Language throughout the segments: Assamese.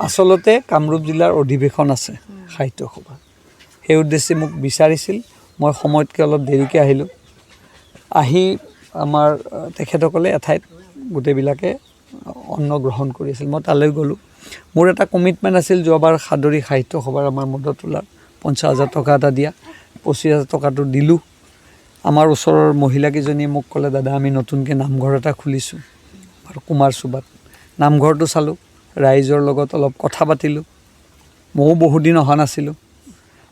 আচলতে কামৰূপ জিলাৰ অধিৱেশন আছে সাহিত্য সভা, সেই উদ্দেশ্যে মোক বিচাৰিছিল। মই সময়তকৈ অলপ দেৰিকৈ আহিলোঁ। আহি আমাৰ তেখেতসকলে এঠাইত গোটেইবিলাকে অন্ন গ্ৰহণ কৰি আছিল, মই তালৈ গ'লোঁ। মোৰ এটা কমিটমেণ্ট আছিল যোৱাবাৰ সাদৰী সাহিত্য সভাৰ আমাৰ মদতোলাৰ 50,000 টকা এটা দিয়া, 25,000 টকাটো দিলোঁ। আমাৰ ওচৰৰ মহিলাকেইজনীয়ে মোক ক'লে, দাদা, আমি নতুনকৈ নামঘৰ এটা খুলিছোঁ আৰু কুমাৰ চুবাত। নামঘৰটো চালোঁ, ৰাইজৰ লগত অলপ কথা পাতিলোঁ। ময়ো বহুদিন অহা নাছিলোঁ।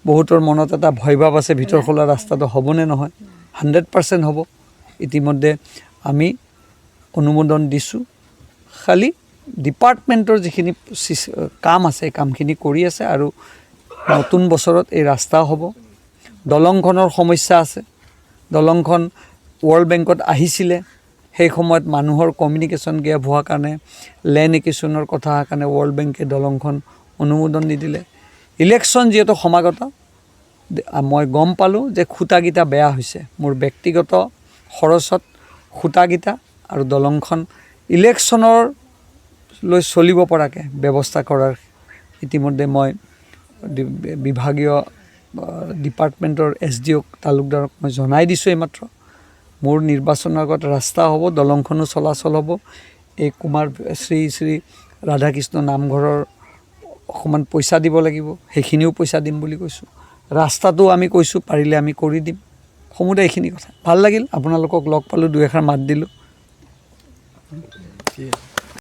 বহুতৰ মনত এটা ভয় ভাৱ আছে, ভিতৰ খোলা ৰাস্তাটো হ'বনে নহয়। 100% হ'ব। ইতিমধ্যে আমি অনুমোদন দিছোঁ, খালি ডিপাৰ্টমেণ্টৰ যিখিনি কাম আছে, এই কামখিনি কৰি আছে আৰু নতুন বছৰত এই ৰাস্তাও হ'ব। দলংখনৰ সমস্যা আছে। দলংখন ৱৰ্ল্ড বেংকত আহিছিলে, সেই সময়ত মানুহৰ কমিউনিকেশ্যন গেপ হোৱাৰ কাৰণে, লেণ্ড একুইজিশ্যনৰ কথা অহাৰ কাৰণে ৱৰ্ল্ড বেংকে দলংখন অনুমোদন নিদিলে। ইলেকশ্যন যিহেতু সমাগত, মই গম পালোঁ যে খুঁটাকেইটা বেয়া হৈছে। মোৰ ব্যক্তিগত খৰচত খুঁটাকেইটা আৰু দলংখন ইলেকশ্যনৰ লৈ চলিব পৰাকৈ ব্যৱস্থা কৰাৰ ইতিমধ্যে মই বিভাগীয় ডিপাৰ্টমেণ্টৰ এছ ডি অ'ক, তালুকদাৰক মই জনাই দিছোঁ এইমাত্ৰ। মোৰ নিৰ্বাচনৰ আগত ৰাস্তা হ'ব, দলংখনো চলাচল হ'ব। এই কুমাৰ শ্ৰী শ্ৰী ৰাধাকৃষ্ণ নামঘৰৰ অকণমান পইচা দিব লাগিব, সেইখিনিও পইচা দিম বুলি কৈছোঁ। ৰাস্তাটো আমি কৈছোঁ, পাৰিলে আমি কৰি দিম। সমুদায় এইখিনি কথা। ভাল লাগিল, আপোনালোকক লগ পালোঁ, দুই এষাৰ মাত দিলোঁ। ঠিক আছে।